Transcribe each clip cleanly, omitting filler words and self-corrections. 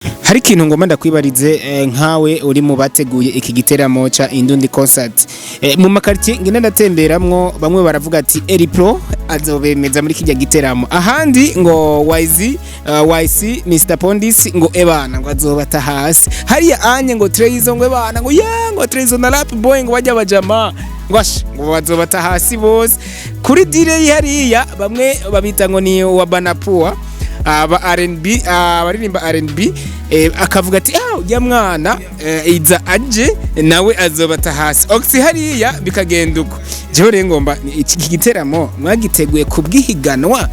Hari ikintu ngomba ndakwibarize, nkawe uri mu bateguye iki giteramo ca Indundi Concert. Mu makartier ngenda ndatemberamwo, bamwe baravuga ati Eri Pro azobemeza muri kijya giteramo, ahandi ngo YZ, YC Mr Pondis ngo ebana ngo azobata hasi hariya, anye ngo Trezo ngo ebana ngo ya ngo Trezo na Rap Boy ngo bajya bajama ngo ash ngo bazobata hasi bose kuri dire hariya. Bamwe babita ngo ni wa Banapua aba R&B, abaririmba R&B, akavuga ati ah ujya mwana, iza aje nawe azobata hasi oxy hariya, bikagenda uko. Jewe rero ngomba iki giteramo mwagiteguye kubwihiganwa,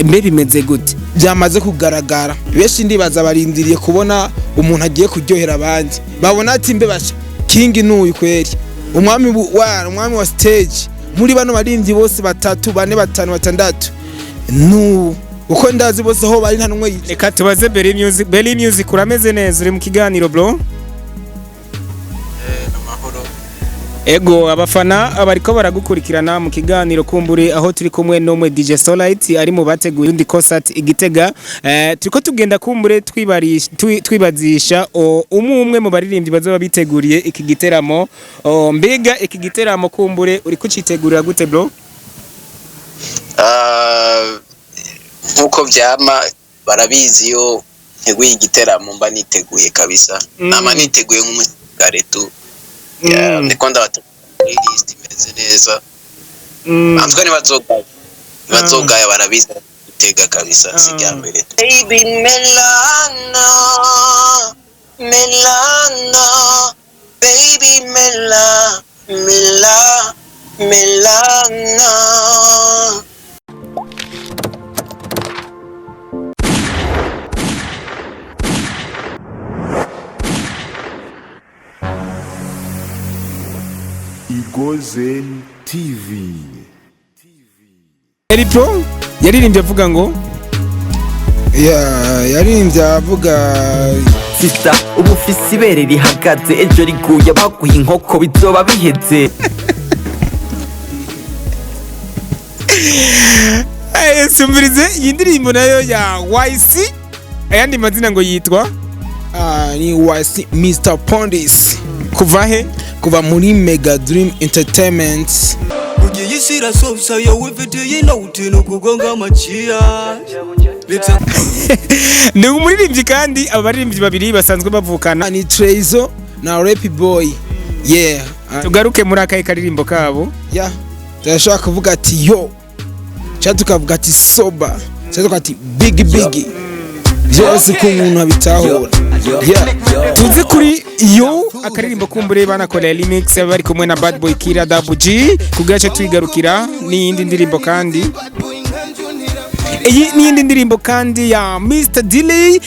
mbe bimeze gute? Byamaze kugaragara, benshi ndibaza barindiriye kubona umuntu agiye kuryohera abandi, babona ati mbe basha king n'uyu kweri, umwami wa umwami wa stage muri bano baririmbyi bose batatu, bane, batanu, batandatu, nu uko ndazi bose aho bari nta numwe yicaye. Reka tubaze Berry Music. Berry Music, urameze neza? Uri mu kiganiro, bro. Amahoro. Ego, abafana bariko baragukurikirana mu kiganiro kumbure, aho turi kumwe n'umwe DJ Solite ari mu bateguye undi concert igitega. Turiko tugenda kumbure twibazisha umwe umwe mu baririmbyi bazoba biteguriye iki giteramo. Mbega iki giteramo kumbure uri kucitegurira gute, bro? Ah, nk'uko byama barabizi, iyo nteguye igiteramo mba niteguye kabisa. Nama niteguye nk'umusirikare tu. Yeah, ndiko ndabategura playlist imeze neza. Antwe ntibazogaya, ntibazogaya, barabizi gutega kabisa, si irya mbere. Baby Melana, Melana, baby Mela, Mela, Melana. Igozen TV. Eri Pro yaririmbye avuga ngo Yaririmbye avuga Sisa ubu ufise ibere rihagaze, ejo riguye baguha inkoko bizoba biheze. Sumvirize iyi ndirimbo nayo ya YC, ayandi mazina ngo yitwa Ah, ni YC Mr Pondis. Kuva he? Kuva muri Mega Dream Entertainment. Ugiyisira sosa yowe ifitiye inoti nukugonga amachia. Ni umuririmbyi, kandi aba baririmbyi babiri basanzwe bavukana. Ni Trezo na Rap Boy, yeah. Tugaruke muri akahe karirimbo kabo? Yeah, turashobora kuvuga ati yo, cyangwa tukavuga ati soba, cyangwa tukavuga ati big big, byose uko umuntu abitahura, yeah. Tuze kuri yo akaririmbo kumbure banakorera remix bari kumwe na Bad Boy Kira Double G, kugira cyo twigarukira n'iyindi ndirimbo. Kandi iyi n'iyindi ndirimbo kandi ya Mr Delay.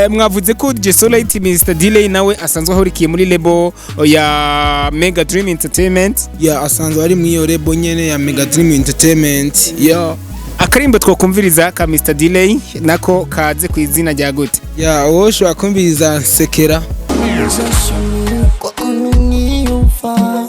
Mwavuze ko DJ Solite Mr Delay nawe asanzwe ahurikiye muri label ya Mega Dream Entertainment. Yeah, asanzwe ari muri iyo label nyene ya Mega Dream Entertainment, yeah. Akarimbo twokumviriza ka Mr Delay nako kaze ku izina rya gute? Yeah, wowe ushobora kumviriza Nsekera. Ko unaniyumva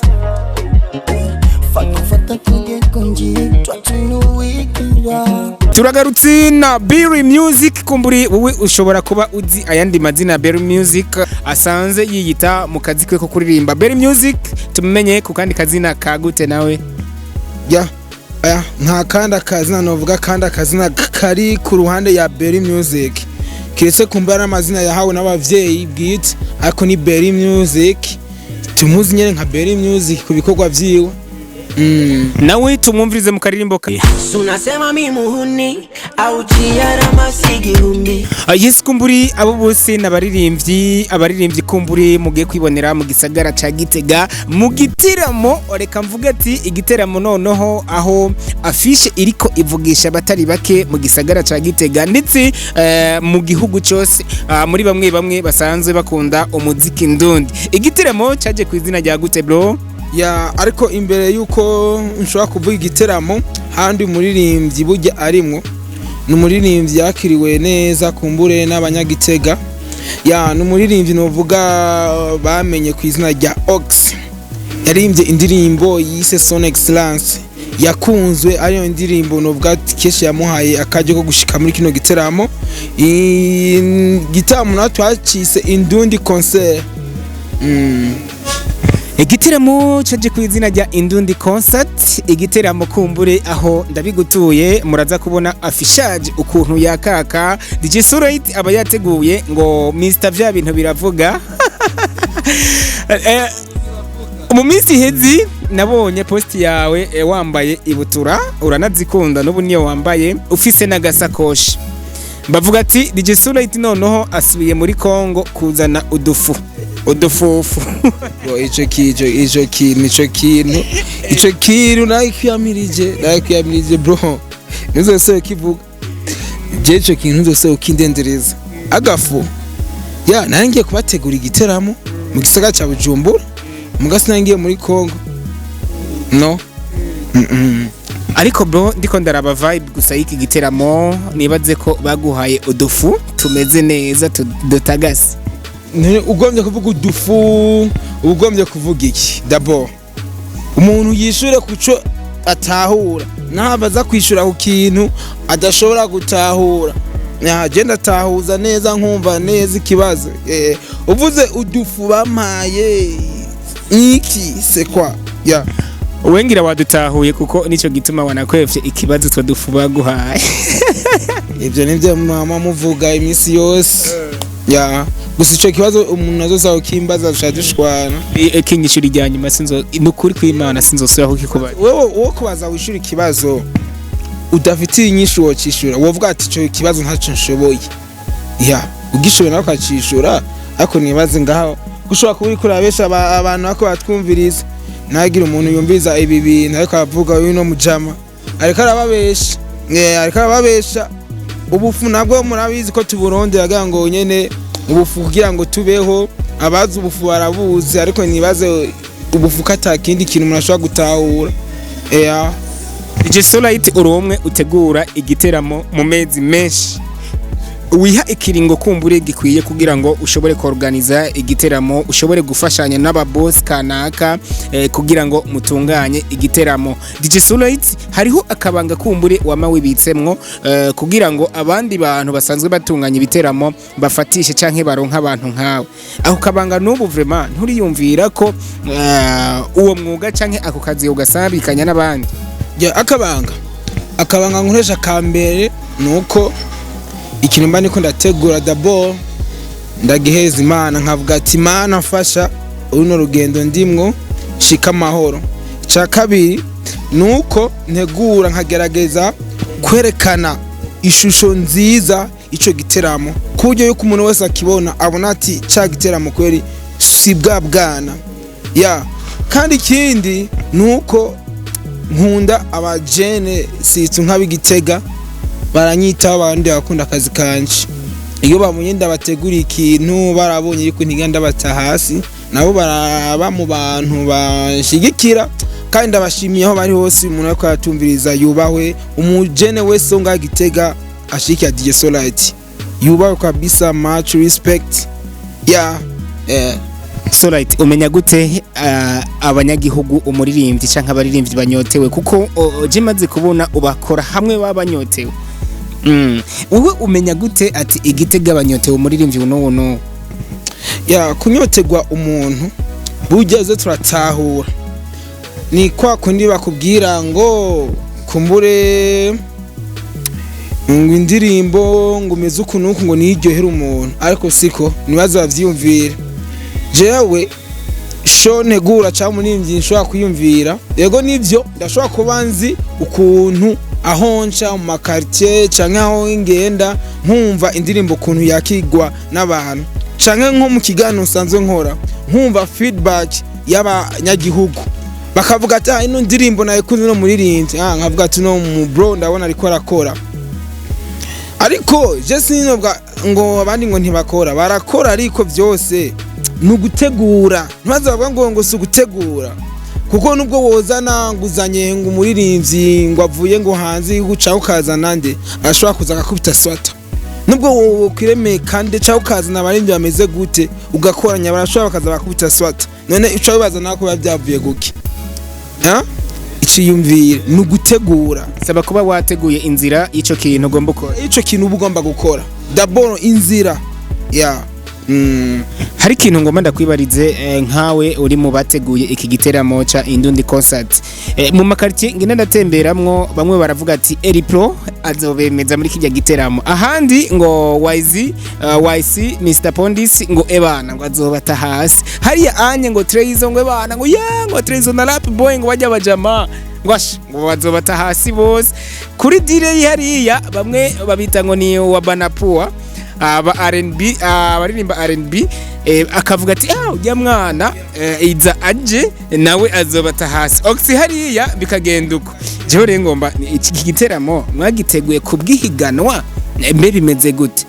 fata fata tugekonji twatunuwigira. Turagarutse na Berry Music. Kumburi wowe ushobora kuba uzi ayandi mazina ya Berry Music asanze yiyita mu kazi ke ko kuririmba. Berry Music tumenye ku kandi kazina ka gute nawe? Yeah, aya nta kandi akazina novuga, kandi akazina kari ku ruhande ya Berry Music, kiretse kumva ari amazina yahawe n'abavyeyi bwite, ariko ni Berry Music, tumuzi nyene nka Berry Music ku bikorwa vyiwe. Nawe tumwumvirize mu karirimbo ka Sunasema mimuhuni au chiara masigihumbi. Yes, kumburi abo bose n'abaririmbyi, abaririmbyi kumburi mugiye kwibonera mu gisagara ca Gitega mu gitiramo. Reka mvuge ati igiteramo noneho aho afishe iriko ivugisha abatari bake mu gisagara ca Gitega ndetse mu gihugu cyose, muri bamwe bamwe basanzwe bakunda umuziki ndundi. Igitiramo caje ku izina rya gute, bro? Ya, ariko imbere yuko nshobora kuvuga igiteramo, handi umuririmbyi burya arimwo ni umuririmbyi yakiriwe neza kumbure n'abanyagitega. Ya, ni umuririmbyi novuga bamenye ku izina rya Ox, yaririmbye indirimbo yise Son Excellence. Yakunzwe ariyo ndirimbo novuga ati kenshi yamuhaye akaryo ko gushika muri kino giteramo. Igitaramo natwe twacise Indundi Concert. Igiteramo caje ku izina rya Indundi Concert, igiteramo kumbure aho ndabigutuye muraza kubona affichage ukuntu yakaka. DJ Surayit aba yateguye ngo Mr vya bintu biravuga. Mu minsi iheze nabonye post yawe, wambaye ibutura, uranazikunda, n'ubu niyo wambaye, ufise n'agasakoshi. Bavuga ati DJ Surayit noneho asubiye muri Congo kuzana udufu udufufu. Bro, ico kijo ico kintu ico kintu nakwiyamirije bro, ntuzose kivuga je ico kintu, ntuzose ukindendereza agafu ya nari ngiye kubategura igiteramo mu gisagara ca Bujumbura, muga sinangiye muri Congo no. Ariko bro, ndiko ndaraba vibe gusa y'iki giteramo, nibaze ko baguhaye udufu tumeze neza dutagase. Ugombye kuvuga udufu, ugombye kuvuga iki? D'abord umuntu yishure kuco atahura, ntabwo aza kwishura ku kintu adashobora gutahura. Je ndatahuza neza, nkumva neza ikibazo. Uvuze udufu bampaye iki, c'est quoi ya? Wengira wadutahuye, kuko nico gituma wanakwevye ikibazo utwo dufu baguhaye. Ibyo nibyo mama muvuga iminsi yose ya, gusa ico kibazo umuntu azoza ukimbaza dushaka dushwana. Ikinyishuri rya nyuma, sinzo nukuri kw'Imana sinzosubira kukikubaza. Wewe uwo kubaza wishura ikibazo udafitiye inyishu, wocishura wovuga ati ico kibazo ntacyo nshoboye ya, ugishoboye nawe ukacishura. Ariko nibaze ngaho ushobora kuba uriko urabesha abantu bako batwumviriza, ntagira umuntu yumviriza ibi bintu ariko aravuga uyu no mujama ariko arababesha. Ariko arababesha. Ubufu nabwo murabizi ko tuburondera kugira ngo nyene ubufu kugira ngo tubeho. Abazi ubufu barabuzi, ariko nibaze ubufu ko ata kindi kintu umuntu ashobora gutahura. DJ Solite, uri umwe utegura igiteramo mu mezi menshi, wiha ikiringo kumbure gikwiye kugira ngo ushobore kuorganiza igiteramo, ushobore gufashanya n'ababoss kanaka, kugira ngo mutunganye igiteramo. DJ Solite, hariho akabanga kumbure wama wibitsemwo, kugira ngo abandi bantu basanzwe batunganya ibiteramo bafatishe canke baronka abantu nkawe? Ako kabanga n'ubu vraiment nturiyumvira ko uwo mwuga canke ako kazi ugasabikanya n'abandi? Ya, akabanga nkoresha ka mbere ni uko ikintu mba niko ndategura, d'abord ndagiheza Imana, nkavuga ati: "Imana mfasha uruno rugendo ndimwo shika amahoro." Icya kabiri ni uko ntegura nkagerageza kwerekana ishusho nziza ico giteramo, ku buryo yuko umuntu wese akibona abona ati ca giteramo kweri si bwa bwana ya. Kandi ikindi ni uko nkunda abajene situ nk'ab'Igitega, baranyitaho, abandi bakunda akazi kanje. Iyo babonye ndabateguriye ikintu, barabonye yuko ntiga ndabata hasi, nabo baraba mu bantu banshigikira, kandi ndabashimiye aho bari hose. Umuntu ariko aratumviriza yubahwe, umujene wese wo ngaha Gitega ashigikira DJ Solite yubahwe kabisa, much respect ya. Solite, umenya gute abanyagihugu umuririmbyi canke abaririmbyi banyotewe? Kuko je maze kubona ubakora hamwe baba banyotewe. Wowe umenya gute ati Igitega banyotewe umuririmbyi uno uno? Ya, kunyotegwa umuntu burya zo turatahura, ni kwa kundi bakubwira ngo kumbure ngo indirimbo ngo umeze uku nuku ngo niryohere umuntu, ariko siko nibaze bavyiyumvire. Jewe show ntegura cyangwa umuririmbyi nshobora kwiyumvira, yego nivyo ndashobora kuba nzi ukuntu aho nca mu makartier canke aho ngenda nkumva indirimbo ukuntu yakigwa n'abantu, canke nko mu kiganiro nsanzwe nkora nkumva feedback y'abanyagihugu, bakavuga ati: "Ah, ino ndirimbo nayikunze no muririmbyi." Ah, nkavuga ati no mu bro ndabona ariko arakora. Ariko je sinobwa ngo abandi ngo ntibakora, barakora, ariko byose ni ugutegura. Ntibaze bavuga ngo si ugutegura, kuko nubwo wozana nguzanye ngo umuririmbyi ngo avuye ngo hanze y'igihugu cyangwa ukazana nde, ashobora kuza agakubita swata. Nubwo wokwiremeye kandi cyangwa ukazana abaririmbyi bameze gute ugakoranya, barashobora bakaza bakubita swata. None ico wibaza nako biba byavuye guki? Ha? Kuciyumvira ni ugutegura. Saba kuba wateguye inzira y'ico kintu ugomba gukora. Ico kintu uba ugomba gukora d'abord inzira ya. Hari ikintu ngomba ndakwibarize, nkawe uri mu bateguye iki giteramo ca Indundi Concert. Mu makartie ngenda ndatemberamwo, bamwe baravuga ati Eripro azobemeza muri kijya giteramo, ahandi ngo YZ, YC Mr Pondis ngo ebana ngo azobata hasi hariya anye, ngo Trezo ngo ebana ngo ya ngo Trezo na Rap Boy ngo bajya bajama ngo ash ngo bazobata hasi bose kuri dire hariya. Bamwe babita ngo ni wa Banapua aba R&B, abaririmba R&B, akavuga ati ah ujya mwana, iza aje nawe azobata hasi oxy hariya, bikagenda uko. Jewe rero ngomba iki giteramo mwagiteguye kubwihiganwa, mbe bimeze gute?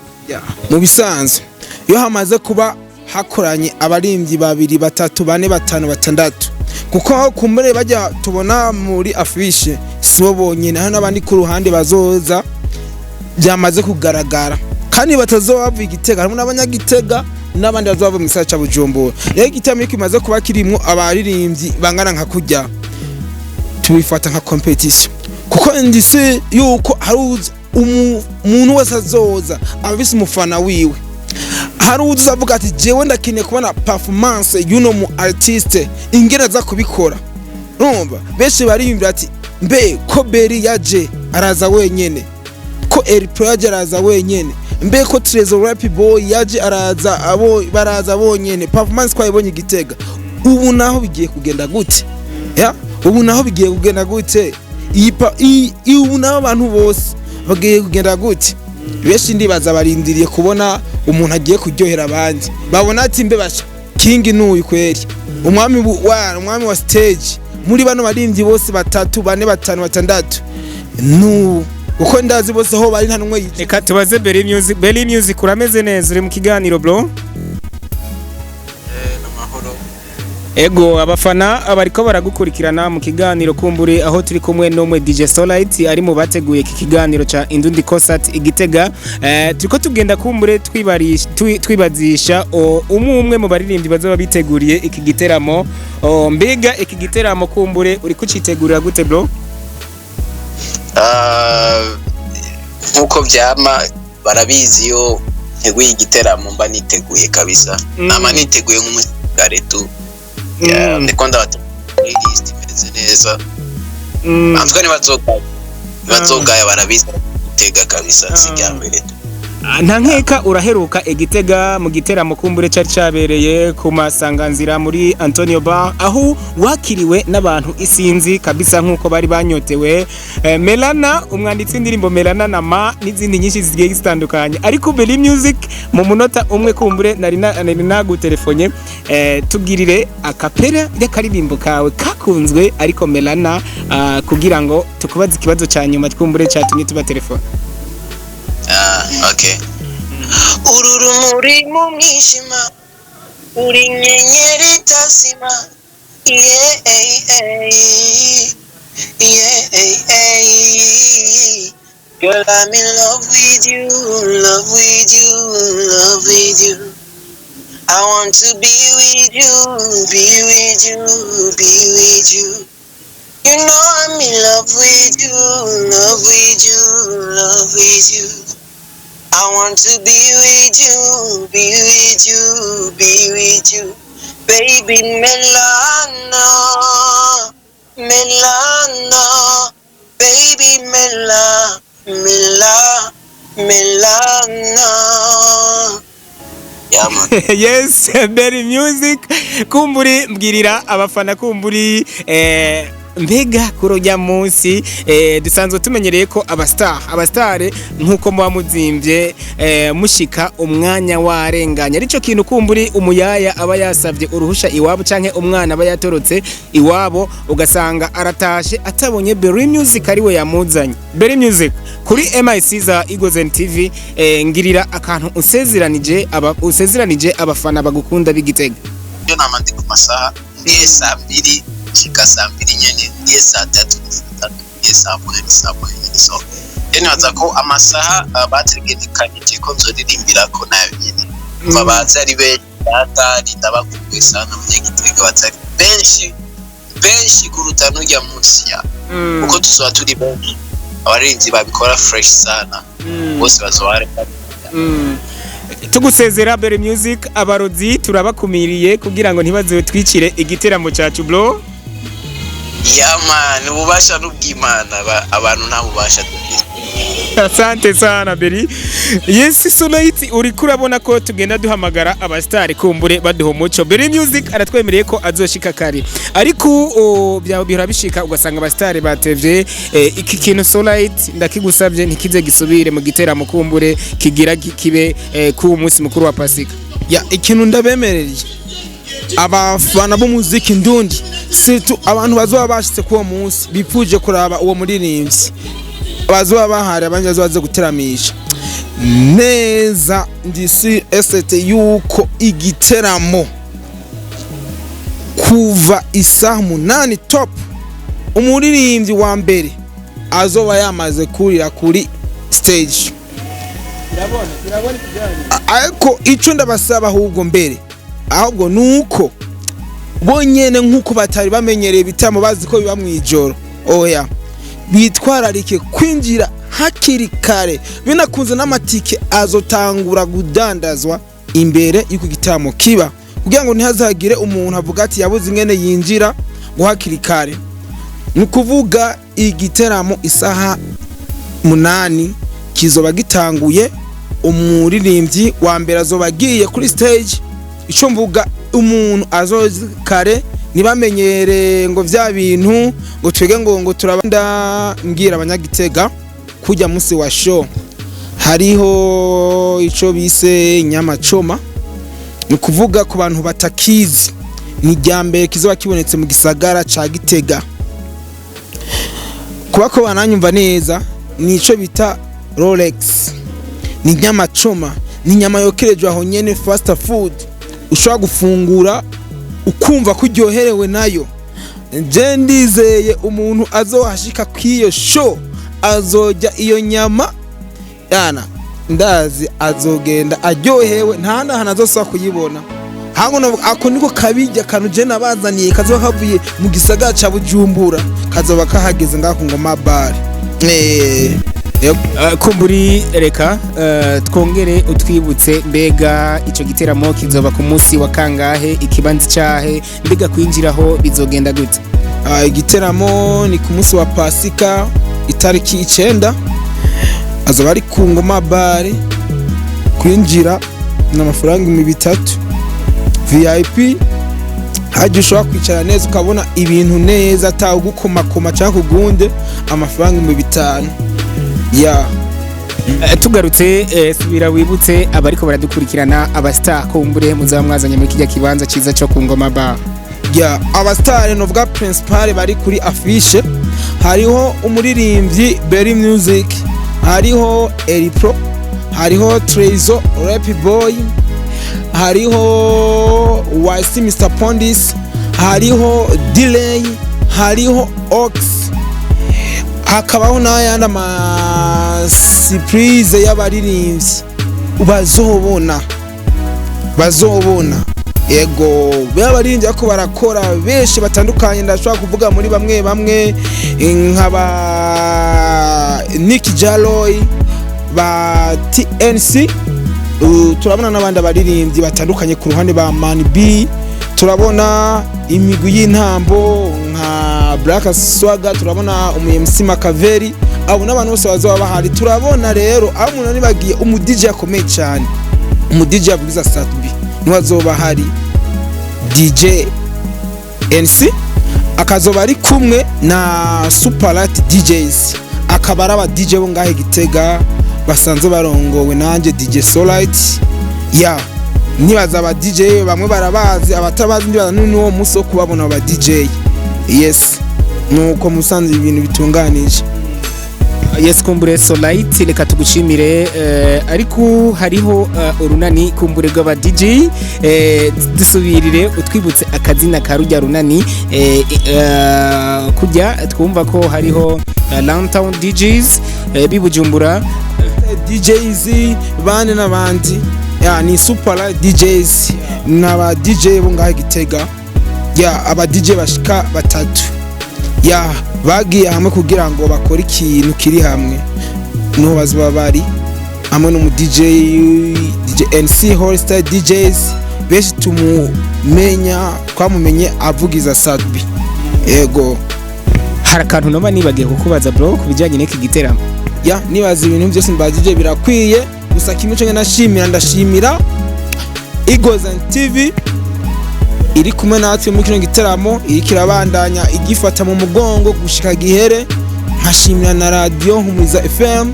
Mu bisanzwe iyo hamaze kuba hakoranye abaririmbyi babiri, batatu, bane, batanu, batandatu, kuko aho kumbure bajya tubona muri affiche sibo bonyine, hari n'abandi ku ruhande bazoza byamaze kugaragara kandi batazoba bavuye Igitega. Harimo n'abanyagitega n'abandi bazoba bavuye mu gisagara ca Bujumbura. Rero igitaramo iyo kimaze kuba kirimwo abaririmbyi bangana nka kurya, tubifata nka competition, kuko ndisi yuko hari umuntu wese azoza abafise umufana wiwe. Hari uza avuga ati jewe ndakeneye kubona performance y'uno mu artiste ingene aza kubikora. Urumva benshi bariyumvira ati mbe ko Beri yaje araza wenyene, ko Eripro yaje araza wenyene, mbe ko Trezor Rap Boy yaje araza abo baraza bonyene, performance twayibonye Igitega, ubu naho bigiye kugenda gute? Ya, ubu naho bigiye kugenda gute? Ubu naho abantu bose bagiye kugenda gute? Benshi ndibaza barindiriye kubona umuntu agiye kuryohera abandi, babona ati mbe basha King n'uyu kweri, umwami wa stage muri bano baririmbyi bose batatu, bane, batanu, batandatu nu kuko ndazi bose aho bari nta n'umwe yicaye. Reka tubaze Berry Music. Berry Music, urameze neza? Uri mu kiganiro, bro. N'amahoro. Ego, abafana bariko baragukurikirana mu kiganiro kumbure, aho turi kumwe n'umwe DJ Solite ari mu bateguye iki kiganiro ca Indundi Concert Igitega. Turiko tugenda kumbure twibazisha umwe umwe mu baririmbyi bazoba biteguriye iki giteramo. Mbega iki giteramo kumbure uri kucitegurira gute, bro? Ah, nk'uko byama barabizi iyo nteguye igiteramo mba niteguye kabisa. Nama niteguye nk'umusirikare tu. Yeah, ndiko ndabategura playlist imeze neza. Antwe ntibazogaya, barabizi gutega kabisa, si irya mbere tu. Ah, nta nkeka uraheruka Igitega mu giteramo kumbure cari cabereye ku masanganzira muri Antonio Bar, aho wakiriwe n'abantu isinzi kabisa nk'uko bari banyotewe. Melana, umwanditsi w'indirimbo Melana na Ma n'izindi nyinshi zigiye zitandukanye. Ariko Berry Music, mu munota umwe kumbure nari nagutelefone, tubwirire akapera y'akaririmbo kawe kakunzwe ariko Melana, kugira ngo tukubaze ikibazo ca nyuma twumbure catumye tuba telefone. Ah, okay. Uru rumuri mu mwijima, uri inyenyeri itazima. Yeah. Girl, I'm in love with you, love with you, love with you. I want to be with you, be with you, be with you. You know I'm in love with you, love with you, love with you. I want to be with you, be with you, be with you. Baby Melana, Melana, baby Mela, Mela, Melana. Yeah, man. Yes, Berry Music, kumburi mbwirira abafana kumburi, mbega kuri ujya munsi, dusanzwe tumenyereye ko abastar nk'uko muba muzimbye, mushika umwanya warenganye, aricyo kintu kumburi umuyaya aba yasabye uruhusha iwabo canke umwana aba yatorotse iwabo, ugasanga aratashe atabonye Berry Music ariwe yamuzanye. Berry Music, kuri MIC za Eagles TV, ngirira akantu usezeranije abafana bagukunda b'Igitega. Iyo nama ndi ku masaha, ngiye saa 2 nshika saa 2 nyene, ngiye saa 3 ni saa 3, ngiye saa 1 ni saa 1 nyene. So rero nibaza ko amasaha bategekanije ko nzoririmbirako nayo nyene umva bazi ari benshi, batari ndabakumbuye sana, abanyagitega batari benshi. Benshi kuruta n'ujya munsi ya, kuko tuzoba turi benshi, abaririmbyi babikora fresh sana, bose bazoba bari. Tugusezera, Berry Music, abarozi turabakumiriye kugira ngo ntibazotwicire igiteramo cyacu, bro. Yeah man, ububasha n'ubw'Imana, abantu nta bubasha dufite. Asante sana, Berry. Yes, Sunait, uriko urabona ko tugenda duhamagara abastari kumbure baduha umuco. Berry Music aratwemereye ko azoshika kare, ariko bya bihora bishika ugasanga abastari batevye. Iki kintu, Solite, ndakigusabye ntikize gisubire mu giteramo kumbure kigira kibe ku munsi mukuru wa Pasika. Ya, ikintu ndabemereye abafana b'umuziki ndundi, surtout abantu bazoba bashitse kuri uwo munsi bipfuje kuraba uwo muririmbyi, bazoba bahari, abandi bazoba baze guteramisha neza, ndisi esete yuko igiteramo kuva isaha 8 top, umuririmbyi wa mbere azoba yamaze kurira kuri stage. Ariko icyo ndabasaba ahubwo mbere, ahubwo nuko bonyene nk'uko batari bamenyereye ibitaramo, bazi ko biba mu ijoro, oya, bitwararike kwinjira hakiri kare. Binakunze n'amatike azotangura kudandazwa imbere y'uko igitaramo kiba, kugira ngo ntihazagire umuntu avuga ati yabuze ingene yinjira ngo hakiri kare. Ni ukuvuga igiteramo isaha 8 kizoba gitanguye, umuririmbyi wa mbere azoba agiye kuri stage. Icyo mvuga, umuntu azoza kare, ntibamenyere ngo vya bintu ngo twege ngo turabanda. Mbwira abanyagitega, kujya munsi wa show hariho ico bise nyamacoma. Ni ukuvuga ku bantu batakizi, ni irya mbere kizoba kibonetse mu gisagara ca Gitega. Kuba ko bananyumva neza, ni ico bita Rolex, ni nyamacoma, ni inyama yokerejwe aho nyene, fast food ushobora gufungura ukumva ko uryoherewe nayo. Je ndizeye umuntu azohashika kw'iyo show azojya iyo nyama yana, ndazi azogenda aryohewe, nta hantu azosaba kuyibona. Hango ako niko kabijya kantu je nabazaniye, kazoba kavuye mu gisagara ca Bujumbura, kazoba kahageze ngaho ku Ngoma Bar. Yego. Kumburi reka twongere utwibutse, mbega ico giteramo kizoba ku munsi wa kangahe, ikibanza cahe, mbega kwinjiraho bizogenda gute? Igiteramo ni ku munsi wa Pasika, itariki 9, azoba ari ku Ngoma Bar. Kwinjira ni amafaranga 3000. VIP hajya ushobora kwicara neza ukabona ibintu neza atawugukomakoma cyangwa kugunde, amafaranga 5000 ya. Tugarutse, subira wibutse abariko baradukurikirana abastar kumbure muzaba mwazanye muri kijya kibanza ciza cyo ku Ngoma Bar. Ya, abastare novuga principal bari kuri affiche, hariho umuririmbyi Berry Music, hariho Eripro, hariho Trezo Rap Boy, hariho YC Mr Pondis, hariho Delay, hariho Ox, hakabaho n'ayandi ama surprise y'abaririmbyi bazobona. Yego, b'abaririmbyi ariko barakora benshi batandukanye. Ndashobora kuvuga muri bamwe bamwe nk'aba Nick Jaloy ba TNC. Turabona n'abandi abaririmbyi batandukanye ku ruhande ba Man B, turabona imigwi y'intambo nka Black Swagger, turabona umu MC Makaveri. Abo n'abantu bose bazoba bahari. Turabona rero aho umuntu nibagiye umu DJ akomeye cyane, umu DJ avugiza Satbi, niwe azoba ahari, DJ NC, akazoba ari kumwe na Superlight DJs, akaba ari aba DJ bo ngahe Gitega basanzwe barongowe nanjye DJ Solite. Ya, nibaza aba DJ bamwe barabazi, abatabazi ndibaza n'uwo munsi wo kubabona aba DJ. Yes, nuko musanze ibintu bitunganije. Yes, kumbure Solite, reka tugushimire. Ariko hariho urunani kumbure rw'aba DJ. Dusubirire utwibutse akazina ka rujya runani, kujya twumva ko hariho Runtown DJs bibujumbura. DJs bane n'abandi, ya, ni Super DJs n'aba DJ bo ngahe Gitega. Ya, aba DJ bashika batatu ya bagiye hamwe kugira ngo bakore ikintu kiri hamwe, niho bazoba bari hamwe n'umu DJ, DJ NC Holster DJs. Benshi tumumenya, twamumenye avugiza Sadbi, yego. Hari akantu noba nibagiye kukubaza, bro, ku bijyanye n'iki giteramo? Ya, nibaza ibintu byose mbagije birakwiye. Gusa kimwe cyo nashimira, ndashimira Eagles and TV iri kumwe natwe muri kino giteramo, iriko irabandanya igifata mu mugongo gushika gihere. Nkashimira na radio Humuza FM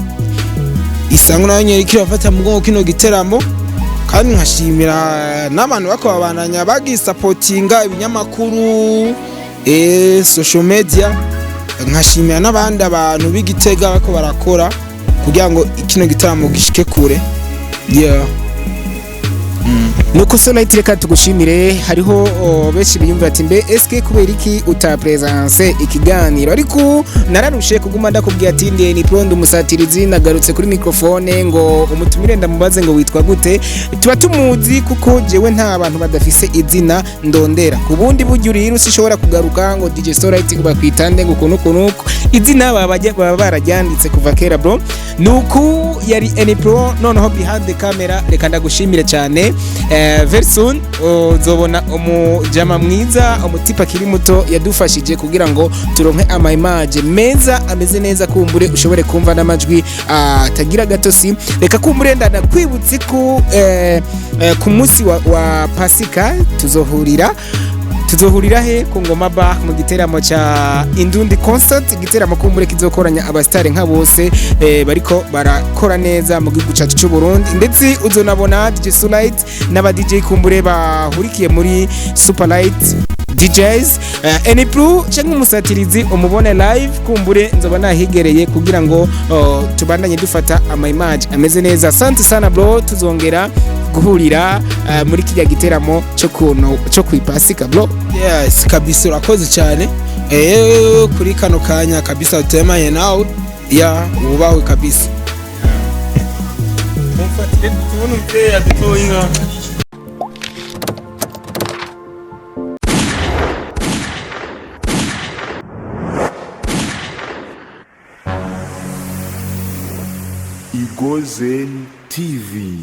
isango, nayo nyene iriko irafata mu mugongo kino giteramo. Kandi nkashimira n'abantu bako babandanya bagisapotinga, ibinyamakuru, social media. Nkashimira n'abandi abantu b'Igitega bako barakora kugira ngo kino gitaramo gishike kure, yeah. Nuko Solite, reka tugushimire. Hariho benshi biyumva ati: "Mbe eske kubera iki uta presence ikiganiro?" Ariko nararushe kuguma ndakubwiye ati ndiye ni Pro, umusatirizi, nagarutse kuri microphone ngo umutumire ndamubaze ngo witwa gute. Tuba tumuzi kuko jewe nta bantu badafise izina ndondera. Ku bundi buryo rero sishobora kugaruka ngo DJ Solite ngo bakwitande ngo ukuntu ukuntu uku. Izina baba barajyanditse kuva kera, bro. Nuku yari Any Pro. Noneho behind the camera, reka ndagushimire cyane. Very soon uzobona umujama mwiza, umutipa akiri muto yadufashije kugira ngo turonke ama image meza ameze neza, kumbure ushobore kumva n'amajwi atagira gatosi. Reka kumbure ndanakwibutse ko ku munsi wa Pasika tuzohurira he? Ku Ngoma Bar mu giteramo ca Indundi Concert, igiteramo kumbure kizokoranya abastare nka bose bariko barakora neza mu gihugu cacu cy'u Burundi. Ndetse uzonabona DJ Sulite n'aba DJ kumbure bahurikiye muri Superlight DJs. Any Pro cyangwa umusatirizi umubone live, kumbure nzoba nahigereye kugira ngo tubandanye dufata ama image ameze neza. Asante sana, bro. Tuzongera guhurira muri kijya giteramo cyo kuno cyo kwipasika, bro. Yes, kabisa, urakoze cyane kuri kano kanya kabisa utemanye nawe. Ya, wubahwe kabisa. Mumfatire tubone umuvyeyi adutoye inka. Igozen TV.